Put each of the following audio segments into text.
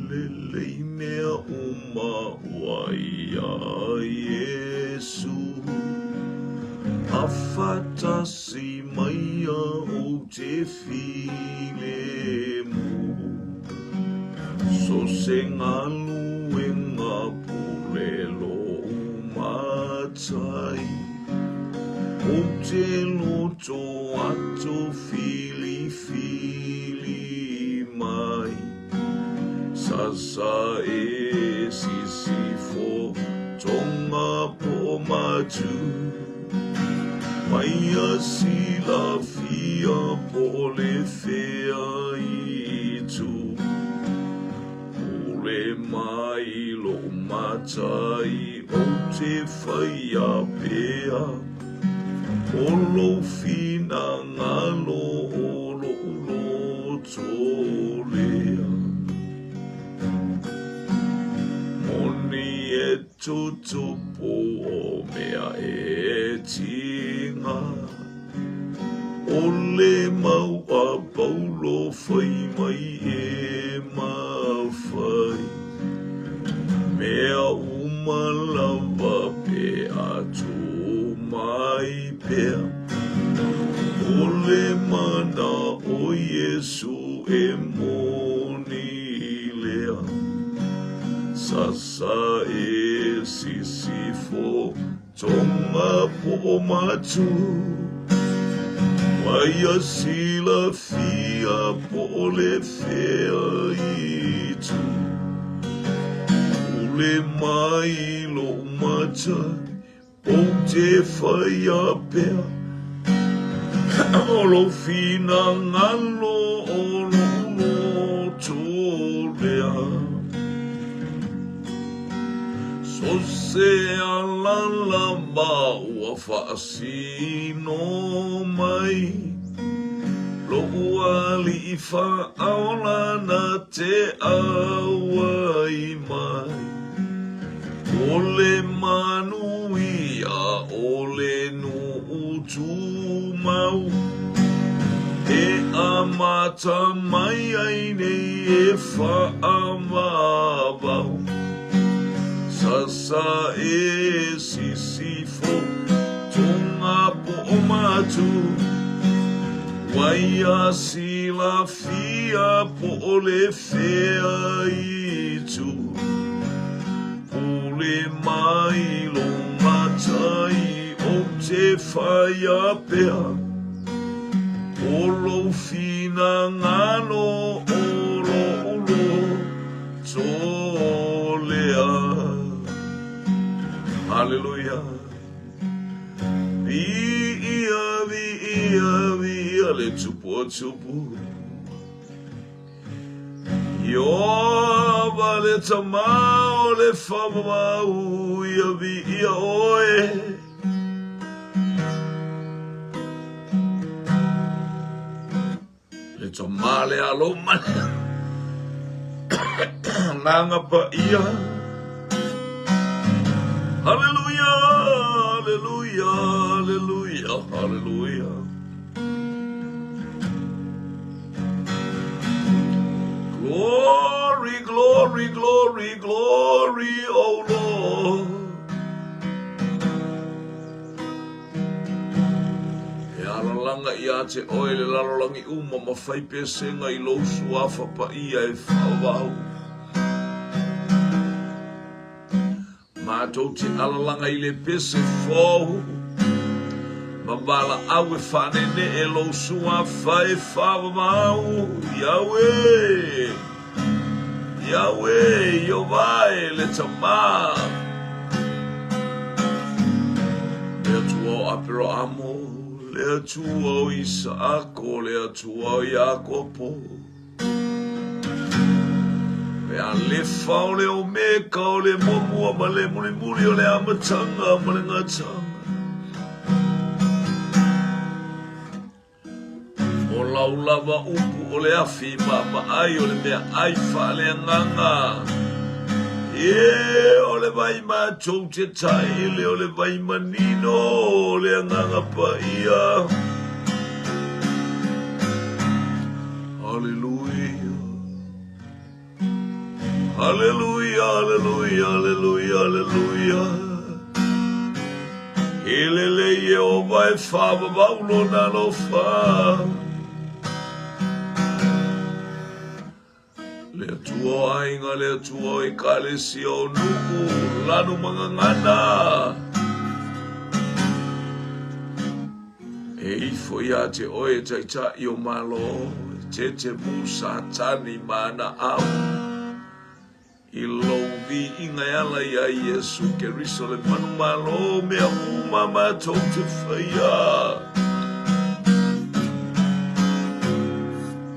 Lelei mea uma ua iā Iesu, A faatasi mai ia ou te filemu. So se galuega pule lou matai, Ou te loto atu filifili mai, Sasa e sisifo tonga po matu, Mai a silafia po o le fea itu. Pule mai lou matai ou te whaia pea, O lou finagalo o lou loto lea. Moni e tutupu o mea e tiga, O le mau a Paulo fai mai e mafai, Mea uma lava pe a tū mai pea, O le mana o Iesu e moni lea. Sasa e sisifo tonga po o matu, Waia silafia po o le fea itu. Pule mai lou matai ou te whaia pea, O lou finagalo o lou loto lea. So se ala lava ua faasino mai, Lou alii faaola na te auai mai. O le manuia o le nuu tumau, E amata mai ai nei e faavavau. Sasa e sisifo tonga po o matu, Waia silafia po o le fea itu. Pule mai lo matai ou te whaia pea, O lou finagalo o lou loto lea. Haleluia. Viia, viia, viia le tupu o tupu. Ioava le tama o le faavavau, ia viia oe. Le tama le alo ma le Agaga Paia. Haleluia, haleluia, haleluia, haleluia. Glory, glory, glory, glory, O Lord. E alalaga ia te oe le lalolagi uma ma fai pesega i lou suafa paia e faavavau. Matou te alalaga i le pese fou ma valaau e faaneenee lou suafa e faavavau. Yahweh, Yahweh, Ieova e le Tama. Le Atua o Aperahamo, le Atua o Isaako, le Atua o Iakopo. Le Alefa o le Omeka o le muamua ma le mulimuli o le amataga ma le gataga. O lau lava upu o le afi maamaai o le meaai faaleagaga. E o le vai matou te taele o le vai manino o le agaga paia. Haleluia. Aleluia, aleluia, aleluia, aleluia. E lelei Ieova e faavavau lona alofa. Le Atua o aiga, le Atua o ekalesia o nuu, lanu ma gagana. E ifo iā te oe e taitai o Malo, e tete mu Satani ma ana au. I lou viiga e ala iā Iesu Keriso le manumalo o mea uma matou te faia.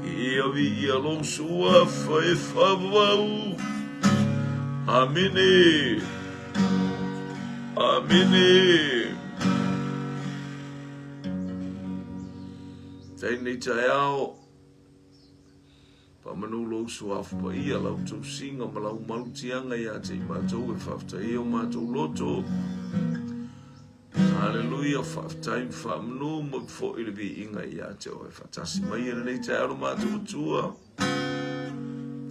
Ia viia lou suafa e faavavau. Amene. Amene. Tēnei taeao. Whamanu lou suafu paia, lau tausiga ma lau malutiaga iā te i matou e faafetai ai o matou loto. Haleluia, faafetai ma faamanu ma foi le viiga iā te oe faatasi mai e lenei taeao lo matou Atua.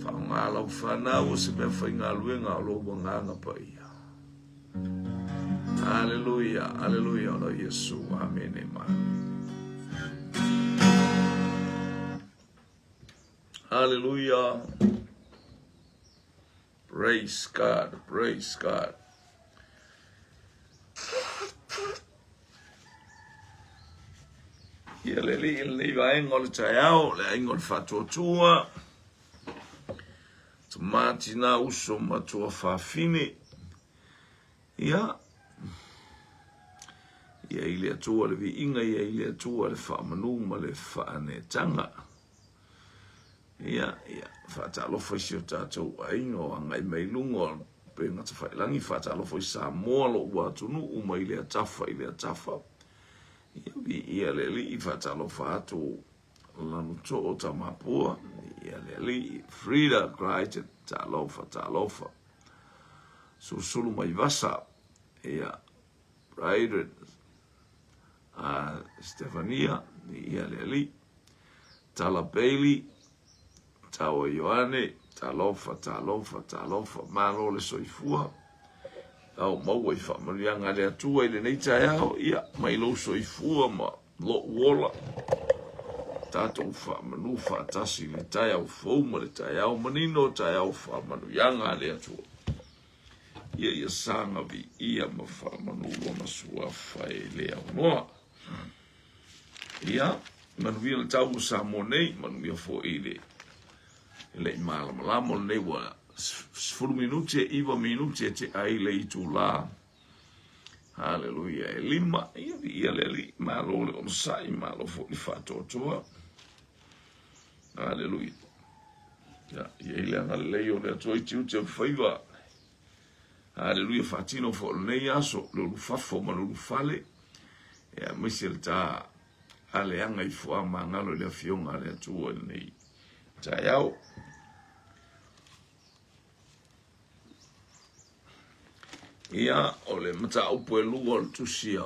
Faaaoga lau whanau o se mea faigaluega o lou agaga paia. Aleluia, aleluia, ola Iesu, amene ma amene. Hallelujah. Praise God, praise God. Ia le alii i lenei vaega o le taeao, le aiga o le faatuatua, tama tina uso matua fafine. Ia, ia i le Atua le viiga, ia i le Atua le faamanu ma le faanetaga. Ia, ia, faatalofa i si o tatou aiga o agai mai luga o upega tafailagi, faatalofa i Samoa, lo'u atunuu mai lea tafa i lea tafa. Ia, viia le Alii, faatalofa atu Lanutoo Tamapua, viia le Alii, Frida Crichton, talofa, talofa. Sulusulu mai Vasa, ia, Brydon, a Stefania, viia le Alii. Tala Bailey, Taua Ioane, talofa, talofa, talofa, malo le soifua. Ao maua i faamanuiaga a le Atua i lenei taeao, ia, mai lou soifua ma lou ola. Tatou faamanu faatasi i le taeao fou ma le taeao manino, taeao faamanuiaga a le Atua. Ia ia saga viia ma faamanu lona suafa e le aunoa. Ia, manuia le tau o Samoa nei, manuia foi i le e le i malamalama o lenei ua 10 minute, 9 minute e tea ai le itulā. Haleluia, e lima, ia viia le Alii, malo le onosai, malo foi le faatoatoa. Haleluia. Ia, i ai le agalelei o le Atua i tiute o faiva. Haleluia, faatino foi o lenei aso, le ulufafo ma le ulufale, ia, aemaise le ta aleaga i fuamagalo i le afioga a le Atua i lenei taeao. Ia, o le mataupu e lua o le tusi a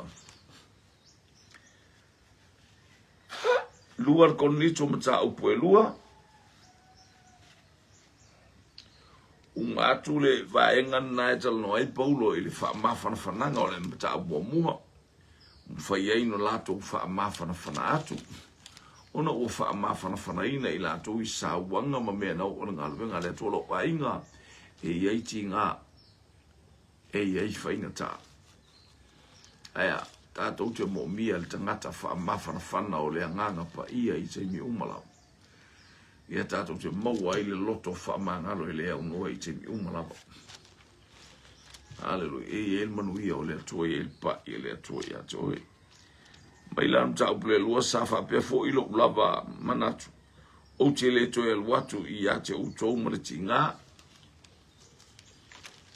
lua le Korinito mataupu e lua. Uma atu le vaega lena e talanoa ai Paulo i le faamafanafanaga o le mataupu muamua, ua mafai ai ona latou faamafanafana atu, ona ua faamafanafanaina i latou i sauaga ma mea na oo i le galuega a le Atua. Lou aiga, e i ai tiga, e i ai faigata. Ae a tatou te moomia le tagata faamafanafana o le Agaga Paia i taimi uma lava. Ia tatou te maua ai le loto faamagalo e le aunoa i taimi uma lava. Aleluia. E i ai le manuia o le Atua, e i ai le pai o le Atua ia te oe. Mai la mataupu le lua sa faapea foi lou lava manatu. Ou te le toe alu atu ia te outou ma le tiga.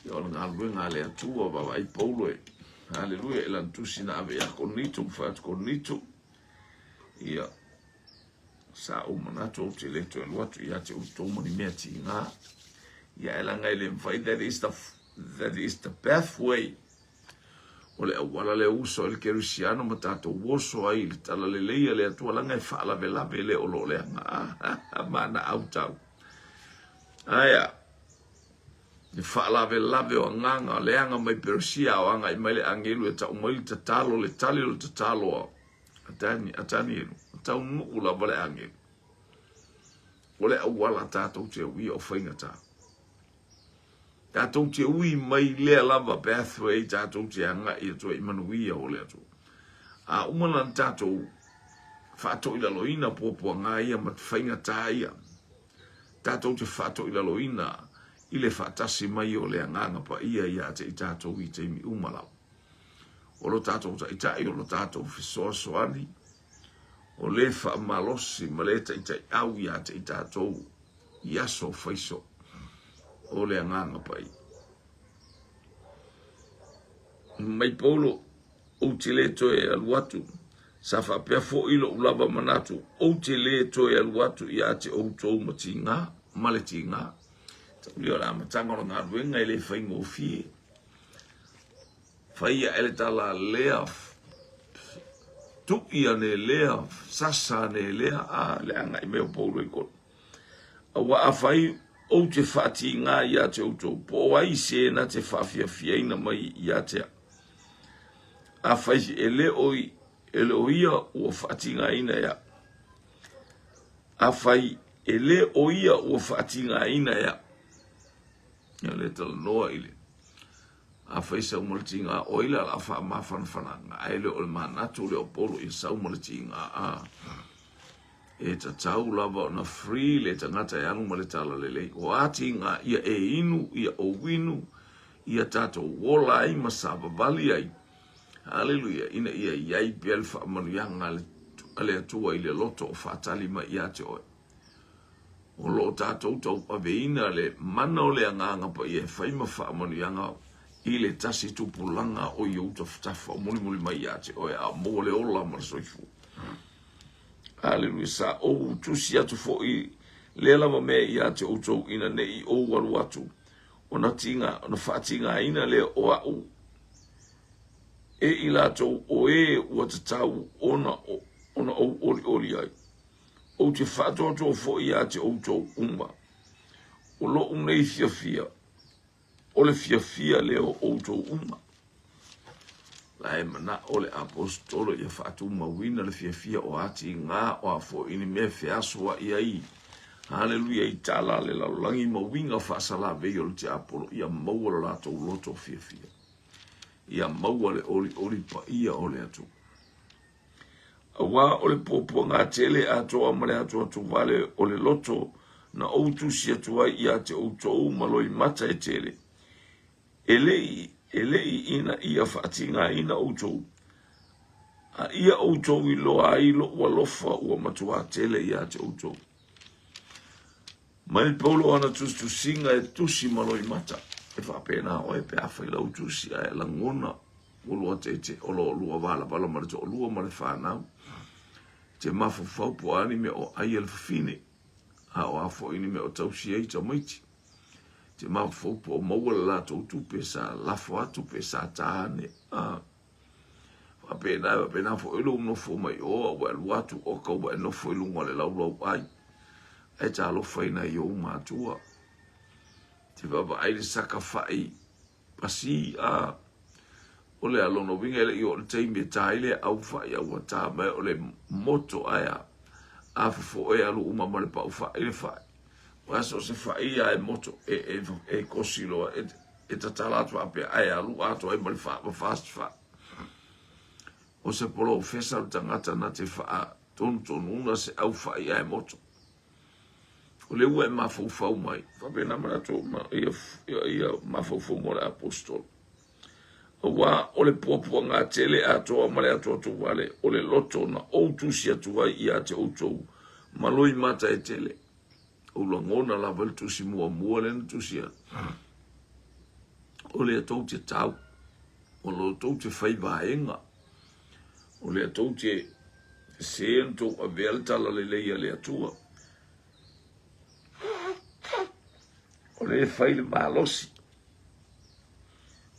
Ia o le galuega a le Atua, vaavaai Paulo e. Aleluia, i lana tusi na ave ia Korinito, ma fai atu Korinito. Ia, Sa ou manatu ou te le toe alu atu ia te outou ma ni mea tiga. Ia e laga e le mafai, that is the, that is the pathway. O le auala lea uso ai le kerisiano ma tatou oso ai i le talalelei a le Atua laga e faalavelave le o lo o leaga. Ma na autau. Aia. Le faalavelave o agaga leaga mai Peresia o agai mai le agelu e tau mai le tatalo, le tali o le tatalo a Danielu, taunuu lava le agelu. O le auala tatou te uia o faigata. Tatou te ui mai lea lava pathway tatou te agai atu ai i manuia o le Atua. A uma la ona tatou faatoilaloina puapuaga ia ma faigata ia, tatou te faatoilaloina i le faatasi mai o le Agaga Paia ia te i tatou i taimi uma lava. O lo tatou Taitai, o lo tatou fesoasoani, o le faamalosi ma le taitaiau ia te i tatou i aso faiso o le Agaga Paia. Mai Paulo, ou te le toe alu atu, sa faapea foi lou lava manatu, ou te le toe alu atu ia te outou ma tiga, ma le tiga. Taulia o le amataga o le galuega e le faigofie. Fai ae le tala lea, tui ane lea, sasa ane lea, a le agai mai o Paulo i kona. Aua afai ou te faatigā ia te outou, po o ai se na te faafiafiaina mai ia te au? Afai e le o, e le o ia ua faatigaina e au. Afai e le o ia ua faatigaina e au. Ia le talanoa i le afai sau ma le tiga o ai la la faamafanafanaga ae le o le manatu le o Polo ia sau ma le tiga a E tatau lava ona free le tagata e alu ma le talalelei. O a tiga ia e inu, ia ou inu, ia tatou ola ai ma savavali ai. Haleluia, ina ia i ai pea le faamanuiaga a le Atua i le loto o faatali mai ia te oe. O lo o tatou tauaveina le mana o le Agaga Paia e fai ma faamanuiaga i le tasi tupulaga o i ou tafatafa o mulimuli mai ia te oe a o maua le ola ma le soifua. Aleluia. Sa ou tusi atu foi lea lava mea ia te outou ina ne i ou alu atu, ona tiga, ona faatigaina lea o a'u e i latou o e ua tatau ona, ona ou olioli ai. Ou te faatoatoa foi ia te outou uma, o lo'u nei fiafia, O le fiafia lea o outou uma. La e manao le aposetolo ia faatumauina le fiafia o a tiga o a foi ni mea feasoa'i ai. Haleluia i tala a le lalolagi ma uiga faasalavei o le tiapolo ia maua lo latou loto fiafia. Ia maua le olioli paia o le Atua. Aua o le puapuaga tele atoa ma le atoatovale o le loto na ou tusi atu ai ia te outou ma loimata e tele, e le i, e le i ina ia faatigaina outou, a ia outou iloa ai loʻu alofa ua matuā tele ia te outou. Mai Paulo ana tusitusiga e tusi ma loimata, e faapena oe pe afai lau tusi ae lagona ua lua teite o lo lua valavala ma le toalua ma le fanau, te mafaufau po o a ni mea o ai a le fafine, a o a foi ni mea o tausi ai tamaiti. Te mafaufau po o maua le latou tupe sa lafo atu pe sa ta ane. A faapena, e faapena foi lou nofo mai o a ua e alu atu oka ua e nofo i luga o le laulau ai. Ae talofa i nai ou matua. Te vaavaai le saka fai Pasi, a o le a lona uiga e le i oo le taimi e ta ai le au fai a ua ta mai o le moto ae a a fofo e alu uma ma le pau fai le fai. Ua so o se fai ia e moto e, e, e kosi loa e, e tatala atu faapea ae alu atoa ai ma le fa, ma fast fai. O se polofesa le tagata na te faa tonutonuna se au fai ae moto. O lea ua e mafaufau mai, faapena manatu ma ia, ia, ia mafaufau mo le apostolo. Aua o le puapuaga tele atoa ma le atoatovale o le loto na ou tusi atu ai ia te outou ma loimata e tele. Ou lagona lava le tusi muamua lea na tusi atu. O lea tou te tau, o lo tou te fai vaega, O lea tou te sē ona tou avea le talalelei a le Atua. O lea e fai le malosi,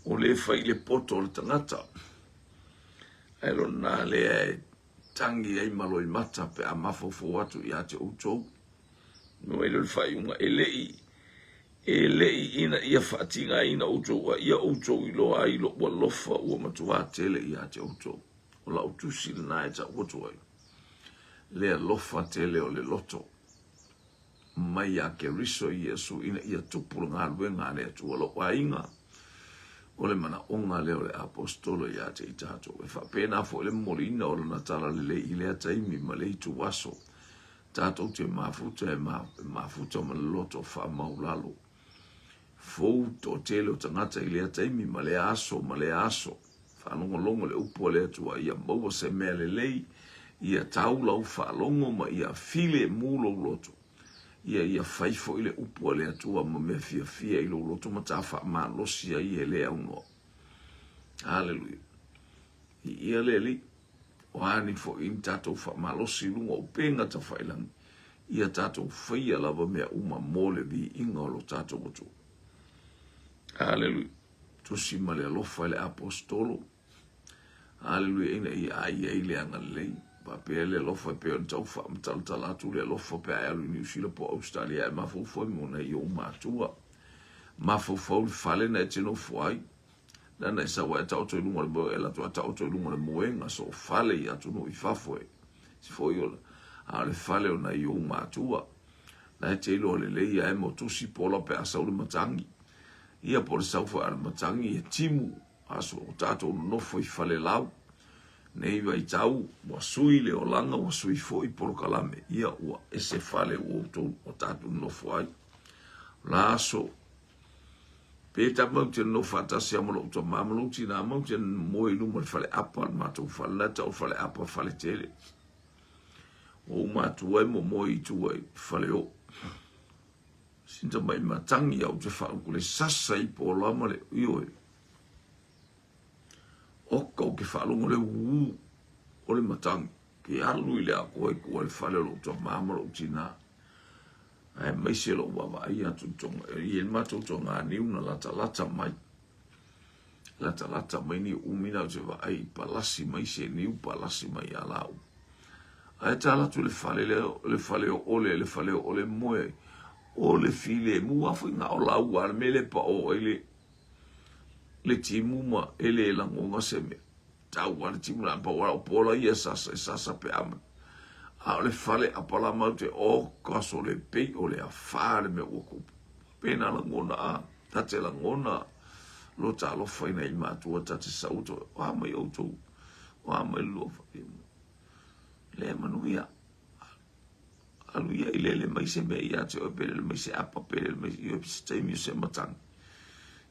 o lea e fai le poto o le tagata. Ae lona lea e tangi ai ma loimata pe a mafaufau atu ia te outou. No ai lea o le faaiuga e le i. E le i ina ia faatigaina outou, a ia outou iloa ai lou alofa ua matuā tele ia te outou. O lau tusi lena e tau atu ai, le alofa tele o le loto mai iā Keriso Iesu ina ia tupu le galuega a le Atua. Lou aiga, o le manaoga lea o le Aposetolo ia te i tatou. E faapena foi le momoliina o lana talalelei i lea taimi ma le ituaso tatou te mafuta e mafuta ma le loto faamaulalo. Fou toatele o tagata i lea taimi ma lea aso ma lea aso. Faalogologo le upu a le Atua ia maua se mea lelei, ia tau lau faalogo ma ia filemu lou loto. Ia ia fai foi le upu a le Atua ma mea fiafia i lou loto ma ta faamalosi ai e le aunoa. Haleluia. Viia le Alii. O a ni foi ni tatou faamalosi i luga o upega tafailangi, ia tatou faia lava mea uma mo le viiga o lo tatou Atua. Haleluia. Tusi ma le alofa i le Aposetolo. Haleluia, ina ia ai ai le agalelei. Faapea le alofa e pei ona tau faamatalatala atu le alofa pe a e alu i Niu Sila po o Ausetalia e mafaufau ai mo nai ou matua. Mafaufau le fale na e te nofo ai. Lana e sau ai e taoto i luga o le moe, e alu atu a taoto i luga o le moega, so o fale i atunuu i fafo e si foi ola. A o le fale o nai ou matua, na e te iloa lelei ae mo tusi pola pe a sau le matagi. Ia po o le sau foi a le matagi e timu aso o tatou nonofo i fale lau. Nei vaitau ua sui le olaga ua sui foi polokalame, ia ua ese fale ua outou ua tatou nonofo ai. O la aso Pe ta mau te nofo faatasi a ma lou tama ma lou tina mau te moe i luma o le fale apa le matou fale la tau fale apa fale tele. O u matua e momoe i tua i fale o. Sinta mai matangi au te whaungu le sasa i pōla ma le ioe. O kau ke whaalongo le uu o le matangi. Ke alu i le akoa i kua le fale o lou tama ma lou tina. Aemaise lou vaavaai atu i tonga, e i ai le matou toganiu na latalata mai, latalata mai niu umi na ou te vaai i palasi mai se niu palasi mai ia lau. Ae tala atu le fale lea, le fale o Ole, le fale o Ole moe ai. O le filemu a foi na o lau a le mea le paʻo ai le le timu ma e le lagona se mea. Tau a le timu la pau o pola ia sasa e sasa pe ama. A o le fale Apalama ou te o ka so le pei o le afa le mea ua kupu. Pena lagona a, ta te lagona lo talofa ina i matua ta te sau to, o a mai outou, o a mai lua whae. Le manuia. Alu ia i lele mai se mea ia te oe pe lele mai se apa pe lele mai se se taimi o se matagi.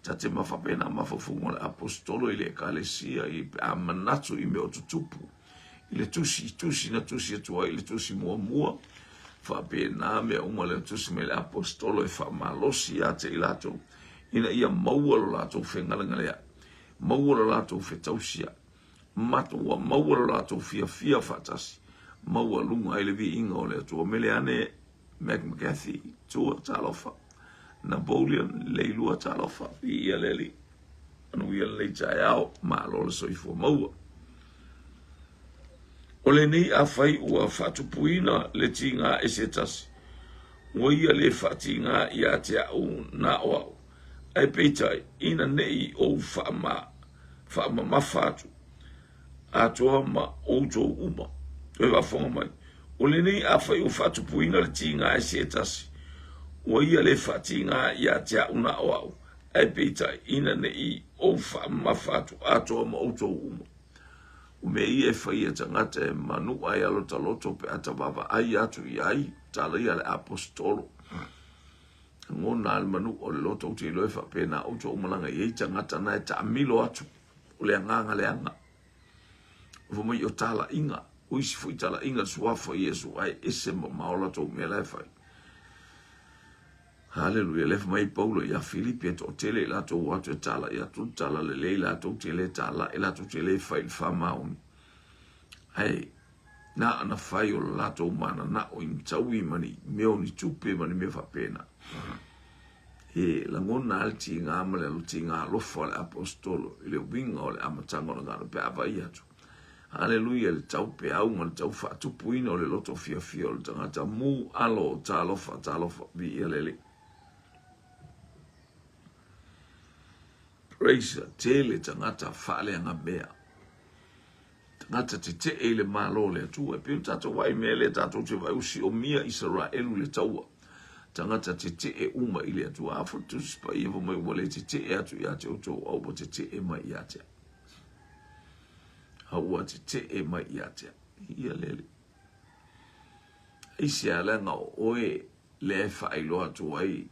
Ta te mawhapena mafaufauga o le aposetolo i le ekalesia i pe a manatu i mea o tutupu i le tusi tusi na tusi atu ai i le tusi muamua faapena mea uma le tusi mai le aposetolo e faamalosi ia te i latou ina ia maua lo latou fegalegalea'i maua lo latou fetausia'i Matua maua lo latou fiafia faatasi, maualuga ai le viiga o le Atua. Mele ane Mac McCathy, tua, talofa. Napoleon, Leilua, talofa. Viia le Alii. Manuia lenei taeao, malo le soifua maua. O lenei afai ua faatupuina le tiga e se tasi, ua ia le faatiga ia te au na o au, ae peitai, ina nei ou faama, faamamafa atu atoa ma outou uma. Toe faafofoga mai, o lenei afai ua faatupuina le tiga e se tasi, ua ia le faatiga ia te au na o au, ae peitai, ina ne i ou faamamafa atu atoa ma outou uma. O mea ia e fai e tagata e manu'a ai alo taloto pe a ta vaavaai atu i ai, tala ia le aposetolo. Lagona a le manu o le loto ou te iloa e faapena outou malaga i ai tagata na e taamilo atu o le agaga leaga. Fai mai o talaiga, o isi foi talaiga le suafa o Iesu ae ese mamao latou mea la e fai. Haleluia, lea fai mai Paulo ia Filipi e toatele i latou o atu e talai atu le tala lelei latou te le talai, latou te le fai i le faamaoni. Ae Na ana fai o le latou mananao i ni taui ma ni mea o ni tupe ma ni mea faapena. E lagona lava le tiga ma le tiga alofa o le aposetolo i le uiga o le amataga o le galuega pe a vaai atu. Aleluia i le tau peau ma le tau faatupuina o le loto fiafia o le tagata mu alo talofa talofa viia le Alii. Praise tele tagata faaleagamea. Tagata tetee i le Malo o le Atua. E pei ona tatou vaai i mea lea tatou te vaai ua siomia Isaraelu i le taua. Tagata tetee uma i le Atua. A foi le Tusi Paia fai mai ua le tetee atu ia te outou a ua tetee mai ia te au. A ua tetee mai ia te au. Ia le Alii. Aisea leaga o oe lea e faailoa atu ai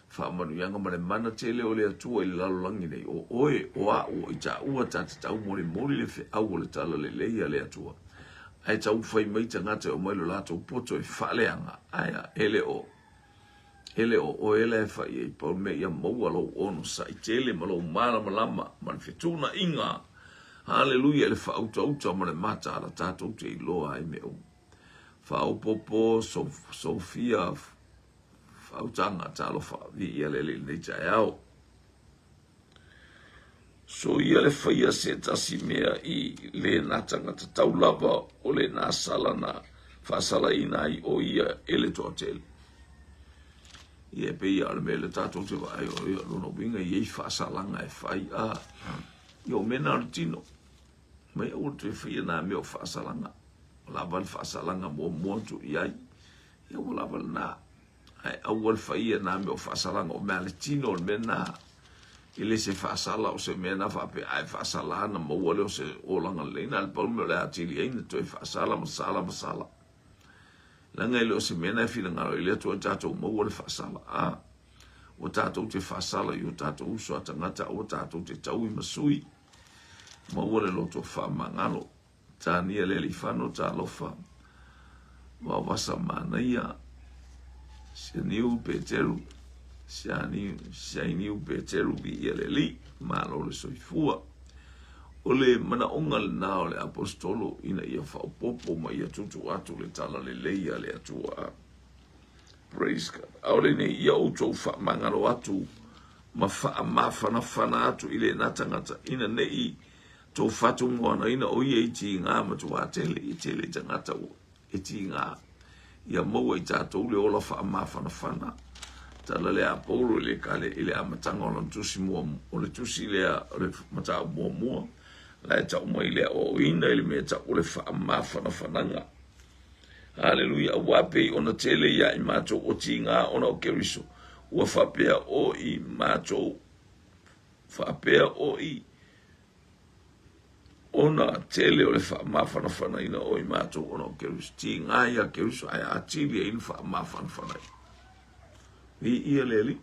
faamanuiaga ma le mana tele o le Atua i le lalolagi nei, o oe, o a'u, o i tāua ta te taumolimoli le feau o le talalelei a le Atua, ae taumafai mai tagata e omai lo latou poto e faaleaga, ae a, e le o, e le o oe la e fai ai, pau le mea ia maua lou onosai tele ma lou malamalama ma le fetuunaiga, haleluia, i le faautauta ma le mataala tatou te iloa ai mea uma. Faaopoopo Sofia Fautaga Talofa Viia le Alii i lenei taeao. Soia le faia se tasi mea i lena tagata tau lava o lena sala na faasalaina ai o ia e le toatele. Ia e pei lava o le mea lea tatou te vaai o ia lona uiga e i ai faasalaga e fai a ia o mea na o le tino. Mai aua le toe faia nā mea o faasalaga. Ua lava le faasalaga muamua atu i ai. Ia ua lava lena. Ae aua le faia nā mea o faasalaga o mea a le tino o le mea lena. E le se faasala o se mea na faapea a e faasala na maua lea o se olaga lelei. Na o le pau le mea o le atili ai na toe faasala ma sala ma sala. Leaga e le o se mea na e finagalo i le Atua e tatou maua le faasala. A, ua tatou te faasala i o tatou uso a tagata, aua tatou te taui ma sui. Maua le loto faamagalo. Tania le alifano talofa. Vaovasa manaia. Sianiu Peteru. Sianiu, Sianiu Peteru viia le Alii. Malo le soifua. O le manaoga lena o le Aposetolo ina ia faaopoopo ma ia tuutuu atu le talalelei a le Atua. Praise God. ʻAʻole nei ia outou faamagalo atu ma faamafanafana atu i lena tagata ina ne i tou fatumoanaina o ia i tiga matuā tele, e tele tagata ua e tiga ia maua i tatou le ola faamafanafana. Tala lea a Paulo i le kale i le amataga o lana tusi mua, o le tusi lea o le mataupu muamua, la e tau mai le aoaoina i le mea tau o le faamafanafanaga. Haleluia, auā pei ona tele ia i matou o tiga ona o Keriso, ua faapea o i matou, faapea o i ona tele o le faamafanafanaina o i matou ona o Keriso. Tiga ia Keriso ae atili ai na faamafanafanaina. Viia le Alii.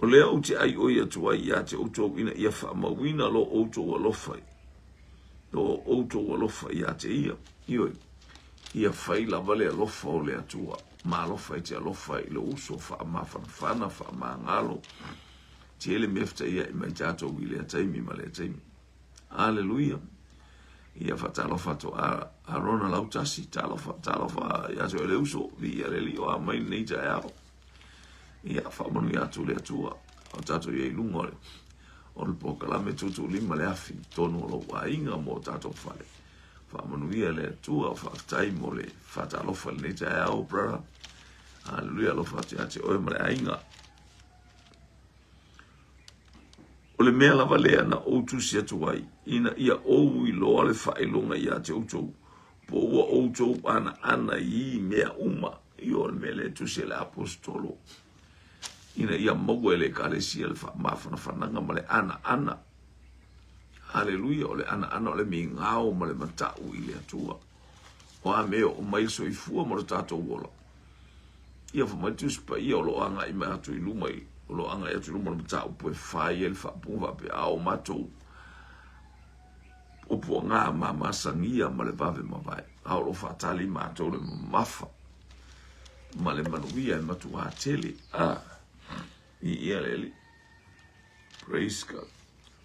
O lea ou te ʻaiʻoi atu ai iā te ʻoutou ina ia faamauina lo ʻoutou alofa lo ʻoutou alofa iā te ia. Ioe, ia fai lava le alofa o le Atua, ma alofa e te alofa i lou uso, faamafanafana, faamagalo, tele mea fetaia mai tatou i lea taimi ma lea taimi. Aleluia. Ia faatalofa atu a Arona Lautasi, talofa, talofa ia te oe le uso, viia le Alii o a mai lenei taeao. Ia faamanuia atu le Atua o tatou i ai i luga o le o le polokalame tuutuulima le afi i totonu o lou aiga ma o tatou fale. Faamanuia le Atua, faafetai mo le faatalofa i lenei taeao, brother. Haleluia, alofa atu ia te oe ma le aiga. O le mea lava lea na ou tusi atu ai, ina ia ou iloa le faailoga ia te outou, po ua outou anaana i mea uma. Ioe, o le mea lea e tusi ai le Aposetolo, ina ia maua e le Ekalesia le faamafanafanaga ma le anaana. Haleluia, o le anaana o le migao ma le matau i le Atua. O a mea e oo mai le soifua ma lo tatou ola, Ia fai mai le Tusi Paia o lo o agai mai atu i luma i, o lo o agai atu i luma o le mataupu e fai ai le faaupuga faapea, a o matou puapuaga ma masagia ma le vave mavae, a o lo o faatali matou le mamafa ma le manuia e matuā tele. A, viia le Alii. Praise God.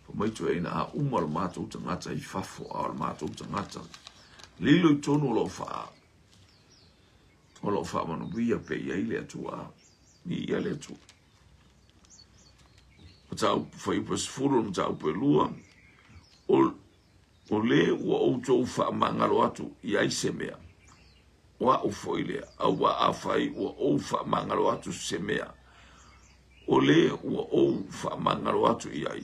Fai mai tuuaiina a uma lo matou tagata i fafo, a o le matou tagata lilo i tonu o lo o faa O lo o faamanuia pea i ai le Atua. Viia le Atua. Mataupu fuaiupu e 10 o le mataupu e 2. O, o le ua outou faamagalo atu i ai se mea, o a'u foi lea, auā afai ua ou faamagalo atu se mea, O le ua ou faamagalo atu i ai,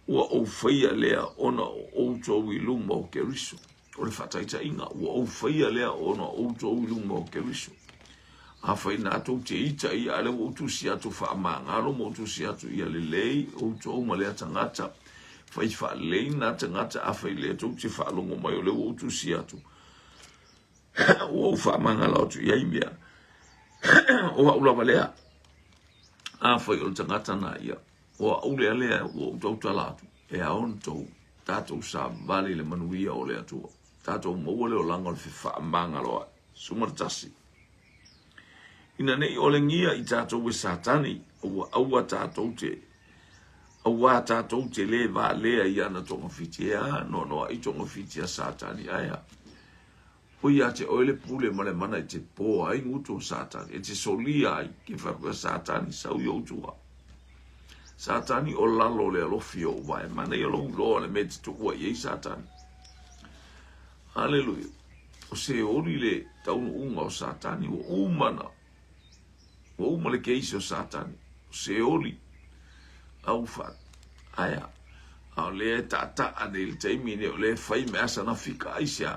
ua ou faia lea ona o outou i luma o Keriso. O le faataitaiga, ua ou faia lea ona o outou i luma o Keriso. Afai na tou te ita ia, a lea ua ou tusi atu faamagalo ma ou tusi atu ia lelei outou ma lea tagata. Fai faalelei na tagata, afai lea tou te faalogo mai o lea ua ou tusi atu, ua ou faamagalo atu i ai mea. O au lava lea. Afai o le tagata na ia, o au lea lea ua ou tautala atu, e ao ona tou tatou savali i le manuia o le Atua. Tatou maua le olaga o le fefaamagaloai. 11. Ina ne i olegia i tatou e Satani, aua aua tatou te auā tatou te lē valea i ana togafiti, e a noanoaʻi togafiti a Satani, ae a? O ia te oe le pule ma le mana e te pō ai gutu o Satani, e te solia ai ke whai koe Satani, sau i ou tua. Satani o lalo le alofi o uvae, mana ia lou loa le me te tuua i ei Satani. Haleluia. O se oli le taunuuga o Satani, ua uma na, ua uma le keisi o Satani, o se oli, au fa, aea, a o lea e taataa nei le taimi nei, o lea e fai me asa na fika ai sea,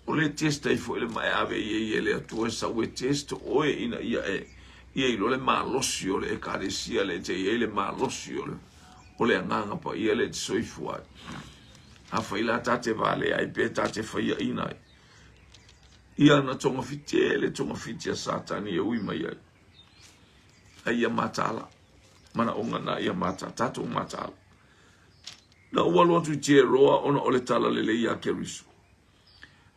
o lea test ai foi le mae ave i ei e le Atua e sau e test oe ina ia e, ia iloa le malosi o le Ekalesia le te i ai le malosi o le, o le Agaga Paia le te soifua ai. Afai la ta te valea ai pe ta te faiaina ai, ia na togafiti e le togafiti a Satani e ui mai ai. Ai ia mataala, manaoga na ia mataala, tatou mataala. Na ou alu atu i Teroa ona o le tala lelei ia Keriso.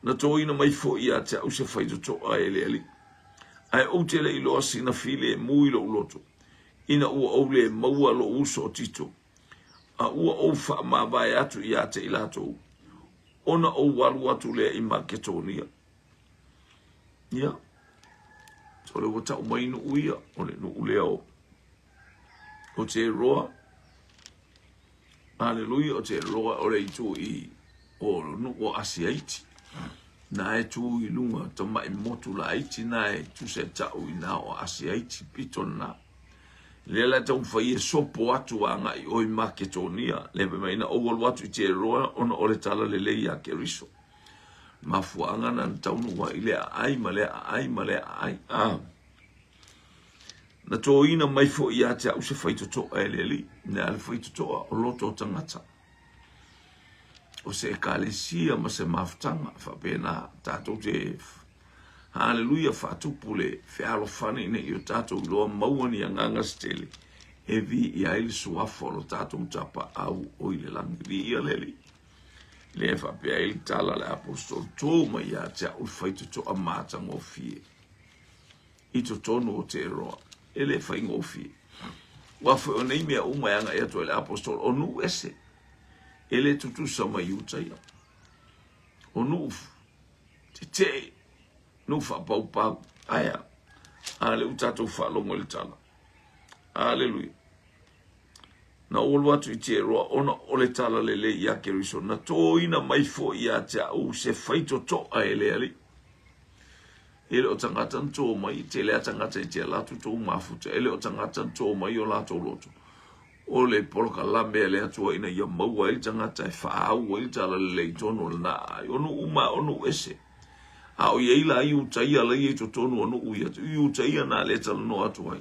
Na toina mai foi ia te au se faitotoa e le Alii. Ae ou te le iloa sina filemu i lou loto, ina ua ou le maua lou uso o Tito, a ua ou faamavae atu ia te i latou, ona ou alu atu lea i Maketonia. Ia, o le ua tau mai nuu ia, o le nuu lea o, o Te Roa, Aleluia, o Te Roa o le itu i o nuu o Asiaiti. Na e tu i lunga tamai motu laiti na e tusa e tau i na o Asiaiti pito na. Lea la e taumafai e sopo atu agai o i Maketonia, le fai mai na ou alu atu i Teroa ona o le tala lelei ia Keriso. Mafuaaga na na taunuu ai i lea aai ma lea aai ma lea aai. Ah. Na tōina mai foi ia te au se faitotoa e le Alii, le a le faitotoa o loto o tagata. O se ekalesia ma se mafutaga, faapena tatou te Haleluia, faatupu le fealofani ina ia o tatou iloa maua ni agaga se tele e viia ai le suafa o lo tatou tapaau o i le lagi. Viia le Alii. Lea e faapea ai le tala a le aposetolo, tō mai ia te au le faitotoa matagofie i totonu o te roa. E le faigofie. Ua foi o nei mea uma e agai atu ai le aposetolo, o nuu ese. E le tutusa ma Iutaia. O nuu tetee, nuu faapaupau. Ae a? A lea ua tatou faalogo i le tala. Aleluia. Na ou alu atu i Teroa ona o le tala lelei ia Keriso, na tōina mai foi ia te au se faitotoa e le Alii. E le o tagata na tō mai, tele a tagata i te ala atu tou mafuta, e le o tagata na tō mai o latou loto. O le polokalame a le Atua ina ia maua ai le tagata e faaau ai le talalelei i totonu o lena aai. O nuu uma o nuu ese. A o i ai la Iutaia la ia i totonu o nuu ia, Iutaia na lea e talanoa atu ai.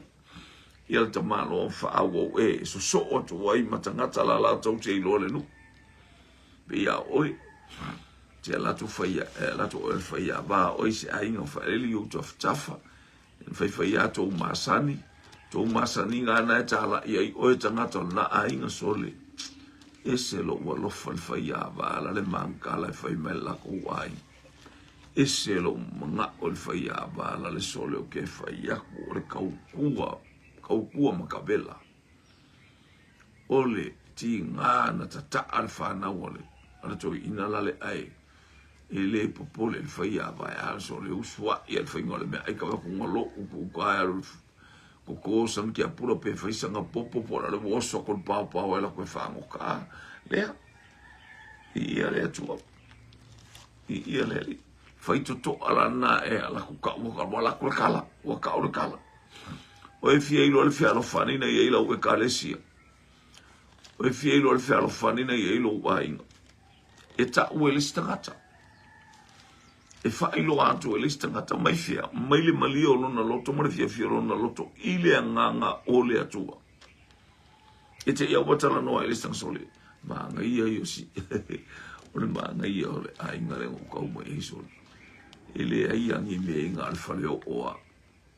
Ia le tamaloa faaauau e sosoo atu ai ma tagata la latou te iloa le nuu. Pei a oe, te ala atu faia, e ala atu oe le faia va oe se aiga faelele i ou tafatafa. Faifai a tou masani, tou masaniga ana e tālaʻi ai oe tagata o lena aiga sole. Ese lou alofa le faiava la le mangala e fai mai le lakou aiga. Ese lou manaʻo le faiava la le sole o ke fai aku o le kaukua, kaukua ma ka wela. O le tigā na tataʻa le whanau a le, a le toeaina la le ʻae e le popole le faiava e a so le usuaʻi a le faiga o le meaai ka vakuga loʻu ku uka e alu koko san kia pula pe fai sanga popo po la le oso ko pao pao e la ko e whangoka a lea i ia le atua i ia le ali fai toto ala na e ala ku ka ua ka wala ku le kala ua ka o le kala. O e fia iloa le fealofani na i ai lau ekalesia. O e fia iloa le fealofani na i ai lou aiga. E taʻu e le isi tagata. E faailoa atu e le isi tagata mai fea, mai le malie o lona loto ma le fiafia o lona loto i le agaga o le Atua. E te ia ua talanoa i le isi tagata sole, manaia ia si, o le manaia o le aiga le o kau mai ai sole. E leai a ni mea i ngā le fale o oa.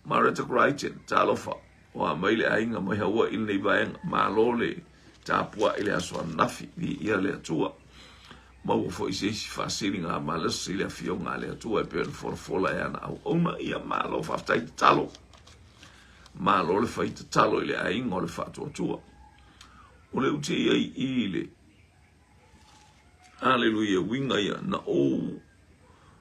Mareta Crichton, talofa, ua mai le aiga mai Hawaii i lenei vaega, malo le tapuai i le aso ananafi, viia le Atua. Maua foi se isi faasiliga malosi i le afioga a le Atua e pei ona folafola e ana auauna, ia malo faafetai tatalo. Malo le fai tatalo i le aiga o le faatuatua. O le ute ia i i le Aleluia, uiga ia, na ou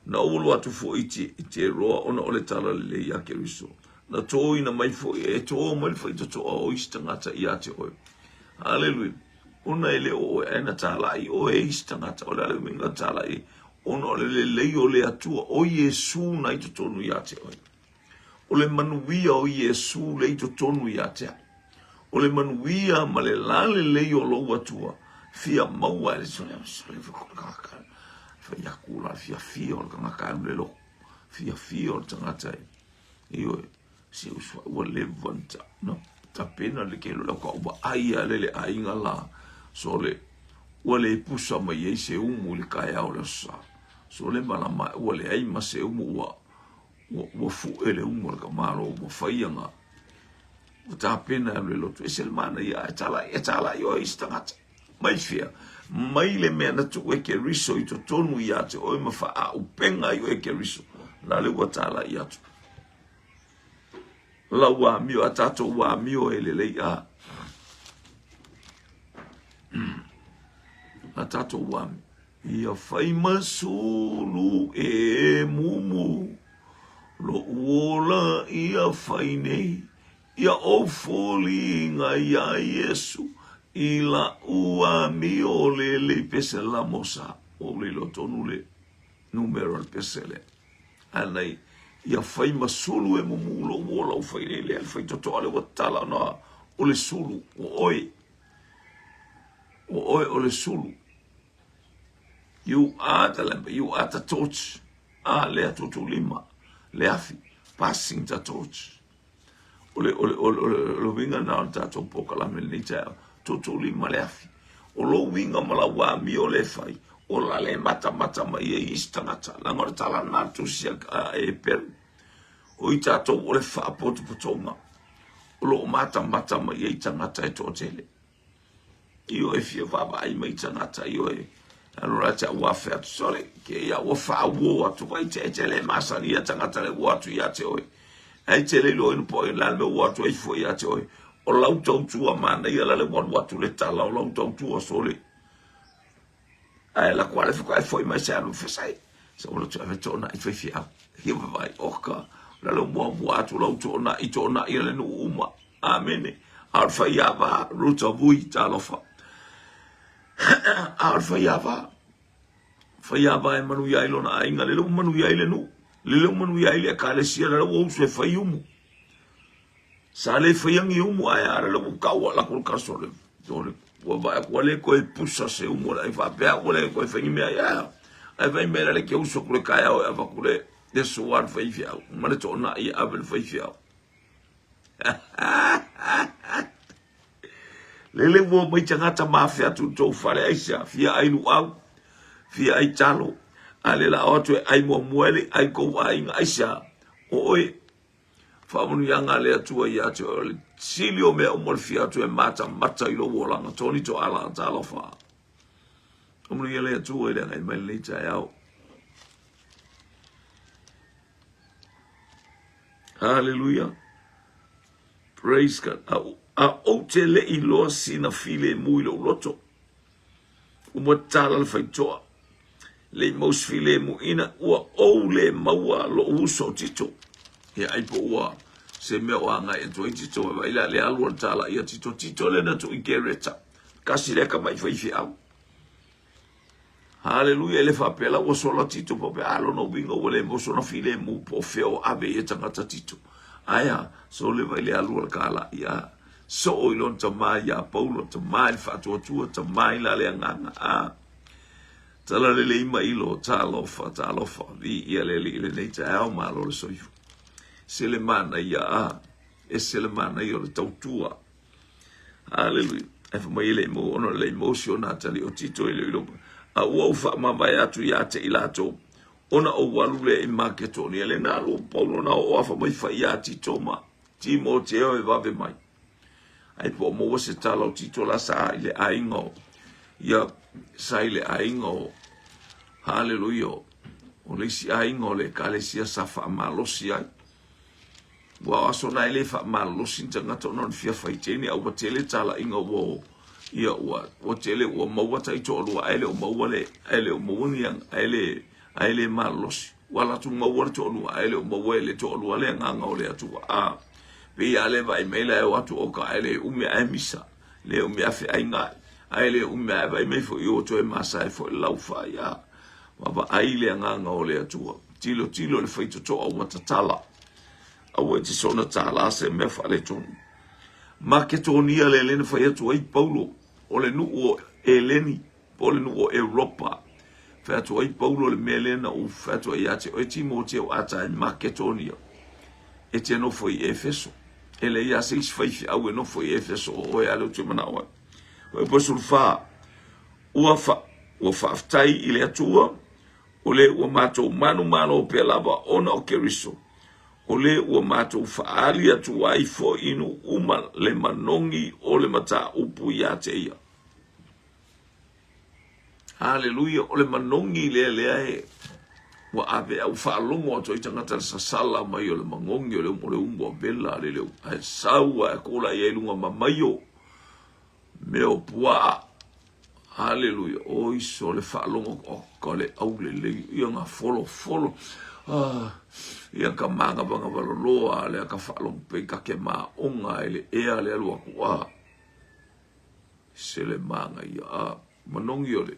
na ou alu atu foi i te roa ona o le tala lelei ia Keriso. Na tōina mai foi, e tō mai le faitotoa o isi tagata ia te oe. Aleluia. Ona e le o oe, ae na tālai oe e isi tagata. O le a le uiga tālai? Ona o le lelei o le Atua, o Iesu na i totonu ia te oe. O le manuia o Iesu le i totonu ia te au. O le manuia ma le lalelei o lou Atua, fia maua e le sole, sole fai aku la fiafia o le tagata alu le lotu, fiafia o le tagata e, ioe, se uso ua leva na tapena le kelo le ka ua ai a le le aiga la, sole, ua le pusa mai ai se umu i le kaeao o le aso Sa, sole malama ua leai ma se umu ua Ua, ua fuʻe le umu a le tamālo, ua fai ana, ua tapena e alu e lotu. Ese le manaia, ae talai, e talai oe i isi tagata. Mai fea? Mai le mea na tuu e Keriso i totonu ia te oe ma faaaupega ai oe e Keriso. La le ua talai atu. Lau amio, a tatou amio e lelei a. A tatou amio. Ia fai ma sulu e mumu Loʻu ola ia fai nei Ia ou foliga iā Iesu I laʻu amio lelei Pese la mosa Ua ou le iloa tonu le numera o le pese lea Anei ia fai ma sulu e mumu loʻu ola ua fai nei lea le faitotoa lea ua tatala ona o le sulu ua oe ua oe o le sulu You are the lamp, you are the torch. A lea tuutuulima, le afi, passing the torch. O le, o le, o le, o le, o le uiga na o le tatou polokalame lenei taeao, tuutuulima le afi. O lou uiga ma lau amio le fai, o la le matamata mai ai isi tagata. Leaga o le tala lena a le tusi a Eperu. O i tatou o le faapotopotoga o lo o matamata mai ai tagata e toatele. Ioe fia vaavaai mai tagata ioe alu la te au afe atu sole ke ia ua faauo atu vai te e te le masani ia tagata le ua atu ia te oe ai te le iloa ina po ai la le ua atu ai foi ia te oe o lau tautua manaia la le ua alu atu le tala o lau tautua sole ae la kua le fuka e foi mai se alu fesai sa ua tu ave toonai faifeau ia vaai oka la le muamua atu lau toonai toonai le nuu uma Amene. A o le faiava, Ruta Vui, talofa. A o le faiava, faiava e manuia ai lona aiga, lele ua manuia ai le nuu, lele ua manuia ai le ekalesia, lele ua usu e fai umu. Sa le faia ni umu, ae a lele ua tau ala ku le kaso le, le ua vaai atu ua le toe pusa se umu o le ai faapea ua le toe fai ni mea ia. Ae fai mea lele ke usu atu le taeao e avatu le le soa le faifeau ma le toonai e ave le faifeau. Lele ua omai tagata ma afe atu i tou fale aisea, fia ai luau, fia ai talo, a le la o atu e ai muamua e le ai kou aiga aisea, o oe, faamanuiaga a le Atua ia te oe, o le sili o mea uma o le fia atu e matamata i lou olaga, Tony Toala, talofa. Faamanuia le Atua i le agai mai lenei taeao. Hallelujah. Praise God. A, a ou te le iloa sina filemu i lou loto. Ua tala le faitoa. Le i mau se filemu ina ua ou le maua lou uso o Tito. Ia ai po ua se mea o agai atu ai Tito. Vai la le alu o le tala ia Tito. Tito le na tu i Kereta. Kasi le ka mai faifeau. Haleluia, e le faapea la ua sola Tito po pe a lona uiga ua le maua sona filemu po o fea o ave ia tagata Tito. Ae a, sole mai le alu o le kalai, a, soo i lona tama iā Paulo, tama i le faatuatua, tama i la le agaga, a. Talalelei mai i lo talofa, talofa, viia le Alii i lenei taeao, malo le soifua. Se le manaia, a, ese le manaia o le tautua. Haleluia. Ae fai mai e le i maua ona le i maua si ona atalii o Tito e le o iloa. A ua ou faamavae atu ia te i latou, ona ou alu lea i Maketonia. Le na alu o Paulo na oo afa mai fai ia Tito ma Timoteo e vave mai. Ai po o maua se tala o Tito la sa i le aiga o ia sa i le aiga o haleluia o le isi aiga o le ekalesia sa faamalosi ai. Ua o aso na e le faamalolosi ni tagata ona o le fia faiteni a ua tele talaiga ua o ia ua ua tele ua maua tai toalua ae le o maua le ae le o maua ni ae le ae le malolosi ua alu atu maua le toalua ae le o maua e le toalua le agaga o le Atua a pei a le vaai mai la e o atu o ka ae le umi ae misa le umi ae feaiga ae le umi ae vaai mai foi ua toe masae foi le laufai a vaavaai le agaga o le Atua tilotilo le faitotoa ua tatala Aua e te soona tālā se mea faaletonu. Maketonia le lena fai atu ai Paulo, o le nuu o Eleni, po o le nuu o Europa. Fai atu ai Paulo le mea lea na ou fai atu ai ia te oe Timoteo a ta i Maketonia, e te nofo i Efeso. E leai lava se isi faifeau e nofo i Efeso o oe a lea ou te manao ai. Fuaiupu 14, Ua, fa, ua faafetai i le Atua, o le ua matou manumalo pea lava ona o Keriso, o le ua matou faaali atu ai foi i nuu uma le manogi o le mataupu ia te ia. Haleluia, o le manogi lea lea e ua ave au faalogo atu ai tagata le sasala mai o le magogi o le umu o le umu a vela le leu ae sau ae kula i ai lunga mamaio mea o puaa. Haleluia. O iso le faalogo o ka le aulelei. Ia nga folofolo. Ah, ia ka magavagavaloloa le ka faalogo pe ka ke maonga e le ea le alu aku a. Se le manga ia a. Manogi o le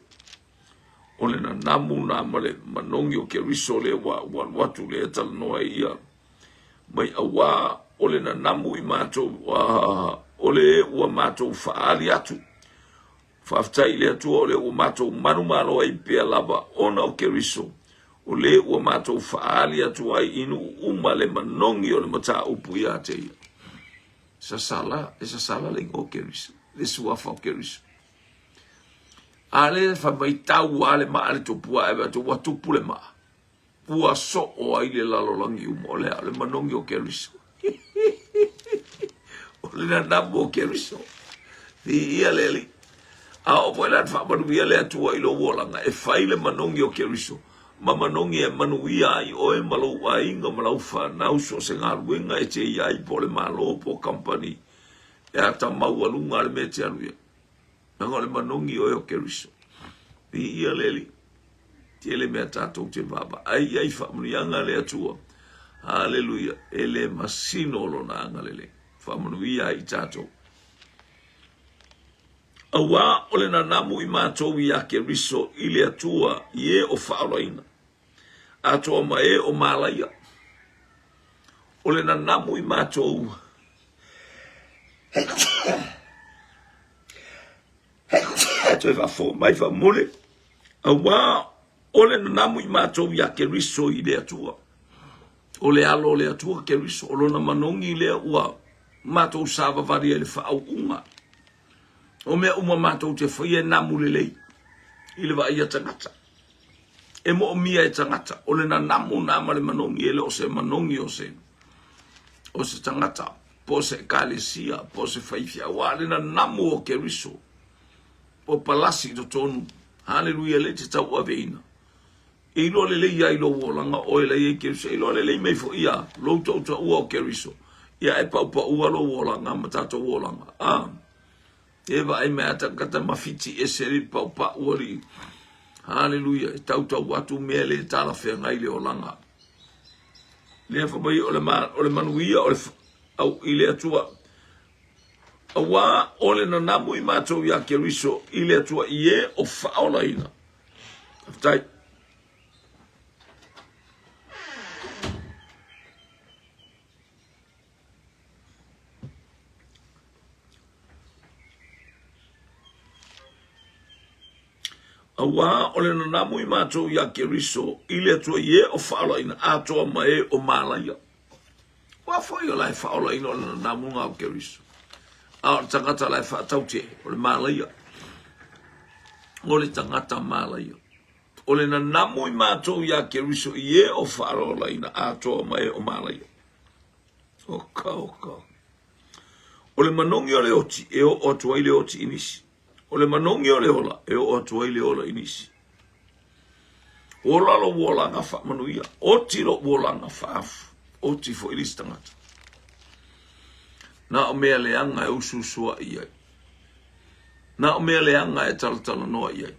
o le nanamu na ma le manogi o Keriso le ua ua alu atu le talanoa ia mai auā o le nanamu i matou o le ua matou faaali atu. Faafetai i le Atua o le ua matou manumalo ai pea lava ona o Keriso, o le ua matou faaali atu ai i nuu uma le manogi o le mataupu ia te ia. Sasala, e sasala le igoa o Keriso, le suafa o Keriso. A le fai mai tau a le maa le tupua e ua tupu le maa. Ua soo ai le lalolagi uma o le a? O le manogi o Keriso. o le nanamu o Keriso. Viia le Alii. A oo foi la na faamanuia le Atua i lou olaga e fai le manogi o Keriso, ma manogi e manuia ai oe ma lou aiga ma lau fanau so o se galuega e te i ai po o le Malo po o kampani e atamaualuga le mea e te alu i ai. Leaga o le manogi oe o Keriso. Viia le Alii. Tele mea tatou te vaavaai i ai faamanuiaga a le Atua. Haleluia. E le masino lona agalelei. Faamanuia ai i tatou. Auā o le nanamu i matou iā Keriso i le Atua i e o faaolaina, atoa ma e o malaia. O le nanamu i matou Toe faafofoga mai faamule, auā o le nanamu i matou iā Keriso i le Atua. O le alo o le Atua Keriso, o lona manogi lea ua matou savavali ai le faauuga. O mea uma matou te faia e namu lelei i le vaai a tagata. E moomia e tagata, o le nanamu na ma le manogi, e le o se manogi o se, o se tagata, po o se ekalesia, po o se faifeau, a o le nanamu o Keriso, o palasi i totonu, haleluia, le te tauaveina. E iloa lelei ai lou olaga oe la i ai Keriso, e iloa lelei mai foi ia lou tautaua o Keriso, ia e paupaua lou olaga ma tatou olaga. Ah. E vaai mai a tagata mafiti ese le paupau alii. Haleluia, e tautau atu mea le talafeagai le olaga. Lea fa mai o le, ma, o le manuia o le au i le Atua. Auā o le nanamu i matou iā Keriso i le Atua i e o faaolaina. Faafetai. Auā o le nanamu i matou iā Keriso i le Atua i e o faaolaina atoa ma e o malaia. Ua foi o la e faaolaina o le nanamu nga o Keriso. A o le tagata la e faataute o le malaia. O le tagata malaia. O le nanamu i matou iā Keriso i e o faaolaina atoa ma e o malaia. Oka, oka. O le manogi o le oti e oo atu ai le oti i nisi. O le manogi o le ola e oo atu ai le ola i nisi. Ola lou olaga faamanuia, oti lou olaga faaafu, oti foi le isi tagata. Na o mea leaga e usuusua'i ai. Na o mea leaga e talatalanoa i ai.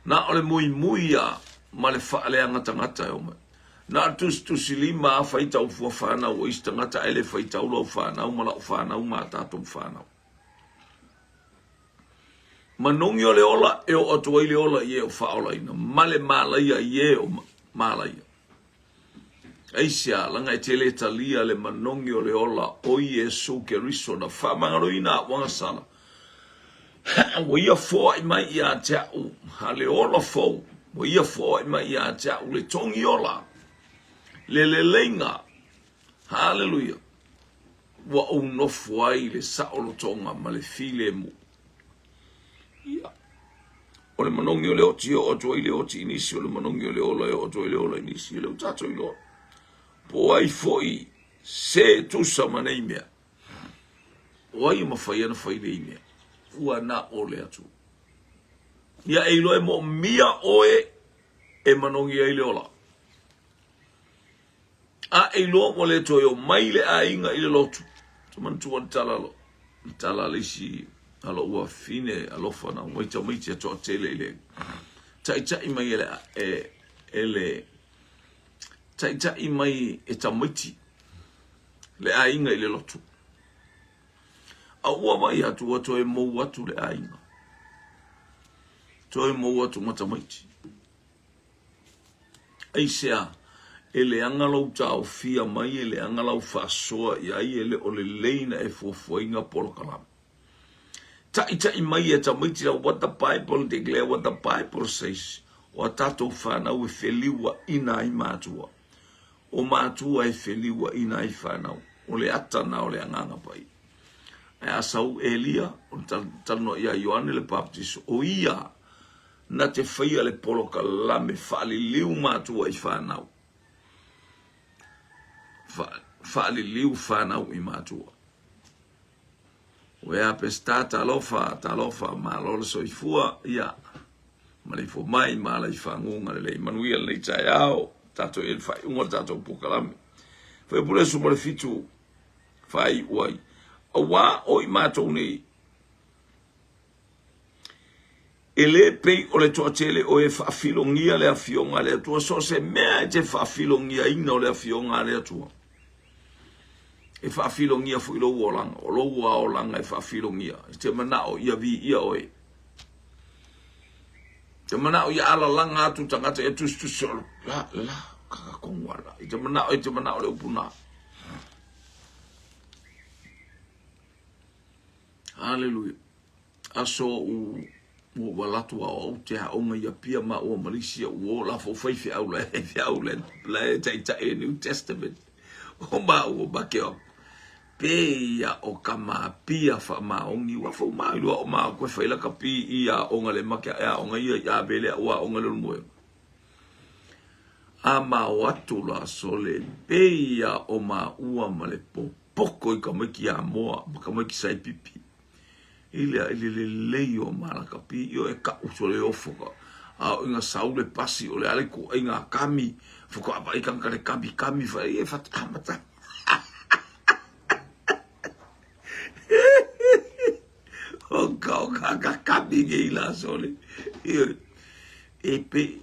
Na o le muimui a ma le faaleaga tagata e omai. Na o le tusitusilima a faitau fua fanau o isi tagata ae le faitau lau fanau ma lau fanau ma a tatou fanau. Manogi o le ola e oo atu ai le ola i e o faaolaina ma le malaia i e o malaia. Aisea, laga e te le talia le manogi o le ola o Iesu Keriso na faamagaloina a'u agasala, ua ia foai mai ia te a'u a le ola fou, ua ia foai mai ia te a'u le togi ola, le leleiga. Haleluia! Ua ou nofo ai i le saolotoga ma le filemu. Ia, o le manogi o le oti e oo atu ai le oti i nisi, o le manogi o le ola e oo atu ai le ola i nisi. E le o tatou iloa. Po o ai foi se tusa ma nei mea. O ai e mafai ana fai nei mea? Ua na o le Atua. Ia e iloa e moomia oe e manogi ai le ola. A e iloa ua le toe o mai le aiga i le lotu. Ou te manatua le tala lo, le tala a le isi a lou afafine alofa na omai tamaiti a toatele i le taitai mai e le, e, e le taitai mai e tamaiti le aiga i le lotu. A ua vai atu ua toe mou atu le aiga. Toe mou atu ma tamaiti. Aisea? E leaga lou taofia mai, e leaga lau faasoa i ai, e le o lelei na e fuafuaina polokalame. Taʻitaʻi mai e tamaiti la what the Bible declare, what the Bible says. O a tatou fanau e feliuaʻina ai matua. O matua e feliuaʻina ai fanau. O le ata na o le Agaga Paia. Ae a sau Elia, o le talanoa ia Ioane le Baptist, o ia na te faia le polokalame faaliliu matua i fanau. Faaliliu fanau i matua. Ua ea Peseta, talofa, talofa, malo le soifua, ia, maleifua mai, ma ala i faguga lelei, manuia lenei taeao, tatou i ai le faaiuga o le tatou polokalame. Fuaiupu 17, faaiu ai, auā o i matou nei, E le pei o le toatele o e faafilogia le Afioga a le Atua, so o se mea e te faafilogiaina o le Afioga a le Atua, e faafilogia foi lou olaga, o lou aolaga e faafilogia, e te manao ia viia oe. Te manao ia alalaga atu tagata ia tusitusi o la, la, kakakongu ala. I te manao, i te manao le upu nā. Hallelujah. Aso u ua ua latu ao au te aoga i Apia ma ua Malisia ua o la fo fai feau la e feau la la e taitai e New Testament o ma ua ma ke o pe ia o ka ma pia fa ma ongi ua fo ma ilua o ma koe fai la ka pi i a onga le ma ke a onga ia i a vele a ua onga le moe a ma o atu la sole pe ia o ma ua ma le popoko i ka maiki a moa ma ka maiki sai pipi I le i le lelei o Malakapi io e kaʻu so le ofo ka a o inga sau le pasi o le ale ku ai ngā kami foko ava i kanga le kami kami fa e fa amata o ka o ka ka kami ke ila sole io e pe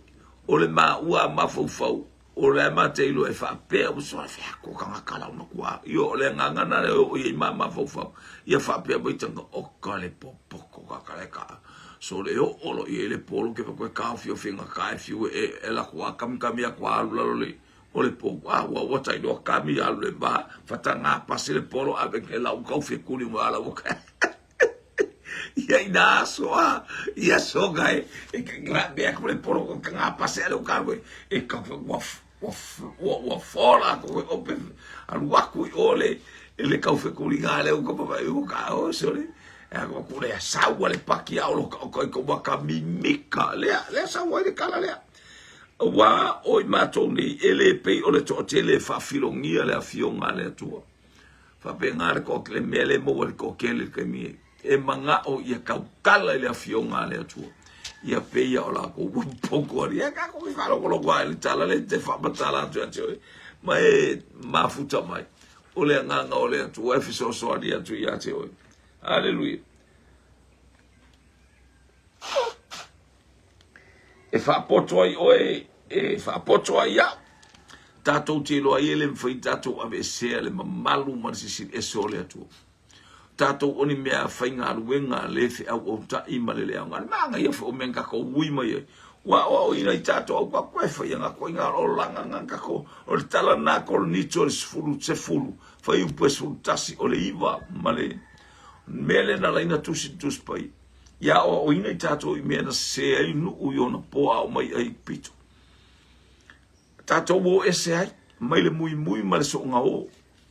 o le ma ua mafaufau O le a mate iloa e faapea ua soa fea ko kanga kala ona kua. Io o le agaga na le o ia i ma mafaufau. Ia faapea mai tanga o ka le popoko ka ka le ka. So le o olo ia i le polo ke koe ka fio finga ka e fiu e e la kua kami kami a kua alu lalo le o le po a ua ua tai loa kami alu le ba fatanga pasi le polo a ke lau kau fe kuli mo ala ua ka. Ia ina aso a, ia soga e, e ka mea ko le polo ko ka ngā pase ale o ka e ka ua ua ua ua fola ko e ope alu aku i ole e le kau fekulinga le uka papa i uka o sole e ako ku le sau le paki a olo ka o ko waka mimika lea lea sau ai le kala lea ua o i matou nei e le pei o le toatele e faafilogia le afioga a le Atua faapena le toatele mea le maua le toatele le taimi e e manao ia tautala i le afioga a le Atua ia peia o lakou ua popo ali e kako ki whalongolongo ai le tala le te whaamatala atu ia te oe ma e mafuta mai o le agaga o le Atua e fesoasoani atu ia te oe. Aleluia. E faapoto ai oe, e faapoto ai au. Tatou te iloa ai e le mafai tatou aveesea le mamalu ma le silisili ese o le Atua. Tatou o ni mea faigaluega le feauautai ma le le aoga. Le manaia foi o mea na tatou ui mai ai. Ua aoaoina i tatou au ka koe faia nga koiga olaga nga tatou o le tala na Korinito le sefulu sefulu fuaiupu e 11 o le iva ma le mea lea na laina tusi tusi pai ia aoaoina i tatou i mea na sese ai nuu i ona po a o mai ai pito tatou o ese ai mai le muimui ma le soogao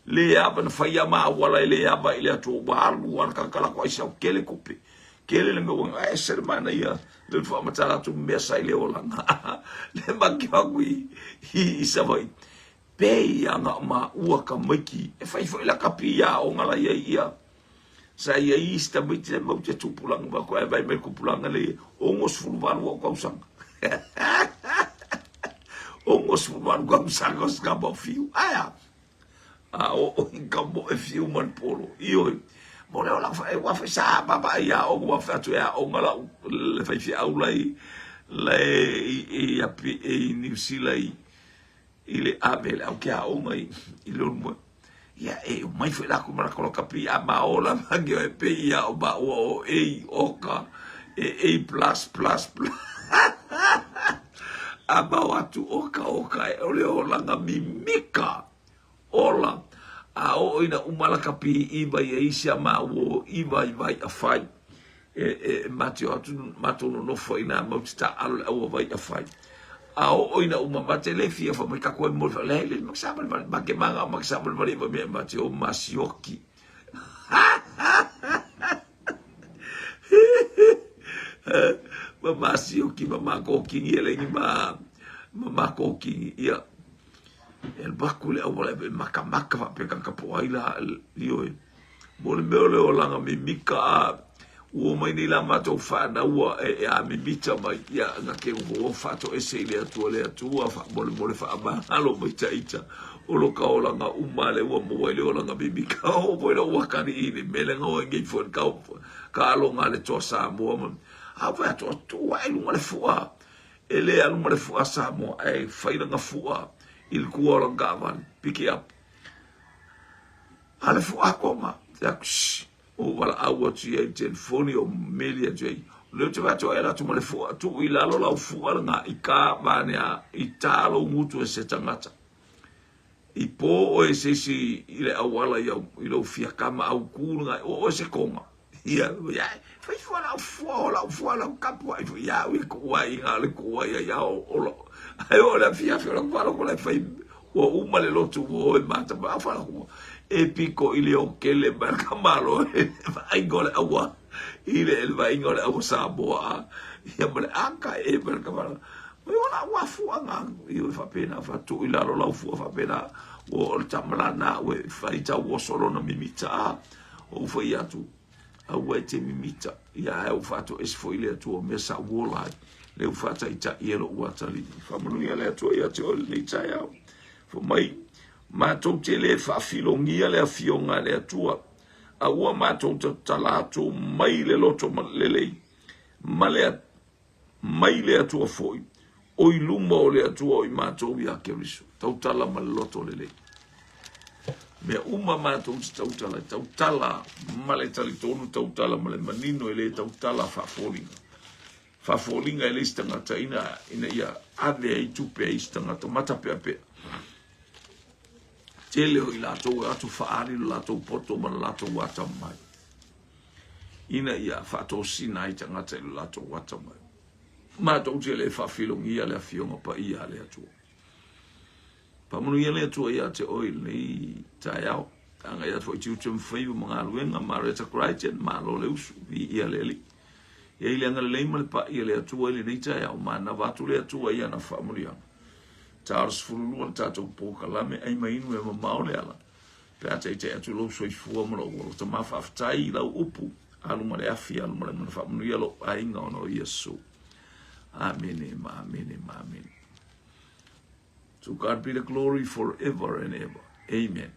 le ava na fai a ma auala e le ava i le Atua ua alu a le kalakala ko ai sau kele kupe kele le mea ua ese le manaia le faamatala atu mea sa i le olaga le make aku i i Savaii pei a nga maua tamaiti e fai foi la kapi ia aoga la iai ia sa iai isi tamaiti le mau te tupulaga ma koe vai mai kupulaga le 68 o tausaga 68 tausaga o se fiu aia a o o i ka mo e fiu ma le polo ioe mo le ola fa e wa fa sa pa pa ia o wa fa tu ia o ngala le fai fi au lai lai i i i New Zealand i le ave le au ke aoga i i le ulu ia e mai foi lakou ma lakou lakapi a ma ola ma ke e pe ia o ma ua o A oka e A plus plus plus a ma o atu oka oka e o le olaga mimika ola a oo ina uma lakapi i mai e isi a ma ua i vai vai a fai e, e mate o atu matou nonofo i nā mau te tāʻalo le aua vai a fai. A oo ina uma mate le fia fa mai kako e mo fa le le maksa ma ma ma ke manga maksa ma ma me mate o masioki. Ma masioki ma ma kokingi e lengi ma ma ma kokingi ia. E baku le aua le makamaka fa pe ka po ai la ioe. Mo le mea o le olaga mimika a ua mai nei la matou whānaua e, e a mimita mai ia nga ke ua whaatoese i le Atua le Atua whaamolemole whaamahalo mai taita o lo ka olaga uma le ua maua i le olaga mimika o foi lo ua kani i le mele nga o ngei foi ka ka alonga le toa Samoa ma a foi atu atu ai lunga le fua e le alu ma le fua Samoa e fai langa fua i le kua o langa kaavale pick it up A le fuakonga, te aku, shh, o valaau atu ia i telefoni o meli atu ai. O lea ou te vaai atu ai ala atu ma le fua, tuu i lalo lau fua lena i ka vane a i tā lou gutu e se tagata. I pō oe se isi i le auala i au i lou fiakama au kū lena, o oe se konga. Ia, ia, fai fua lau fua, o lau fua lau kapu ai fua, ia, ui ku ai ngā le ku ai ai ao, o lo, ai o le afiafi o lau whalo ko lai fai, ua uma le lotu ua oi mata, ma au whala kuma, e piko i le o kele ma ka malo, e vainga o le aua, i le le vainga o le aua Samoa, a, ia ma le aka e ma le kamalo, mai o lau afua ngā, i o whapena, whatu i lalo lau fua whapena, ua o le tamalana, ua whai tau oso lona mimita, a, Ou fai atu, aua e te mimita, ia ae ou faatoese foi le Atua o mea sa ou ola ai, le ou faataitai e lou atalii. Faamanuia le Atua ia te oe lenei taeao. Fai mai, matou te le faafilogia le afioga a le Atua, a ua matou tatala atu mai le loto lelei ma le mai le Atua foi, o i luma o le Atua o i matou iā Keriso. Tautala ma le loto lelei. Mea uma matou te tautala, tautala ma le talitonu, tautala ma le manino, e le tautala faafoliga. Faafoliga e le isi tagata ina, ina ia ave ai tupe a isi tagata, matapeapea. Tele o i latou e atu faali lo latou poto ma lo latou atamai. ina ia faatosina ai tagata i lo latou atamai. Matou te le faafilogia le Afioga Paia a le Atua. Faamanuia le Atua ia te oe i lenei taeao. Agai atu foi i tiute ma faiva ma galuega, Marietta Crichton, malo le usu, viia le Alii. E i ai le agalelei ma le pai a le Atua i lenei taeao, manava atu le Atua i ana faamanuiaga. Ta o le 12 le tatou polokalame, ai ma inu e mamao le ala, pe a taitai atu lou soifua ma lou ola. Tama faafetai i lau upu, alu ma le afi, alu ma le mana faamanuia lou aiga ona o Iesu. Amene ma amene ma amene. To God be the glory forever and ever. Amen.